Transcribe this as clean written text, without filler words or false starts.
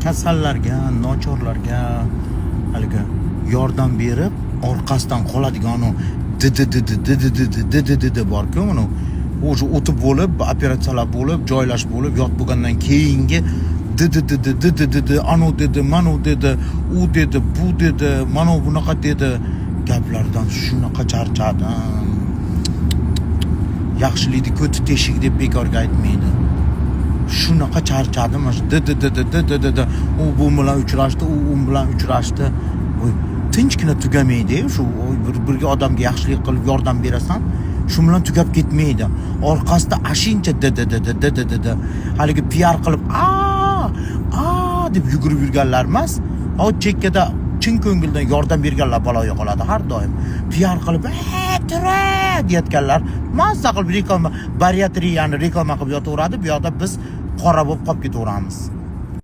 Kasallarga, nochorlarga haligi yordam berib, orqasidan qoladigan u didi didi didi didi didi didi borku, uni уже o'tib bo'lib, operatsiyalar bo'lib, joylash bo'lib, yot bo'lgandan keyingi didi didi didi didi, anu dedi, manu dedi, u dedi, bu dedi, manu bunaqa dedi gaplardan shunaqa charchadim. Yaxshilikni ko'ti teshik deb bekorga aytmaydi. Shunaqa charchadim, mana shu didi didi didi didi, u bu bilan uchrashdi, u u bilan uchrashdi. Voy, tinchgina tugamaydi shu. Bir birga odamga yaxshilik qilib yordam berasan, shu bilan tugab ketmaydi, orqasida ashincha didi didi didi didi. Haligi piar qilib a a deb yugurib yurganlar emas, o chekkada chin ko'ngildan yordam berganlar baloga qoladi har doim. Piar qilib "E, tura" deyayotganlar mazza qilib reklama, bariatriyani reklama qilib yotaveradi, bu yoqda biz qora bo'lib qolib ketaveramiz.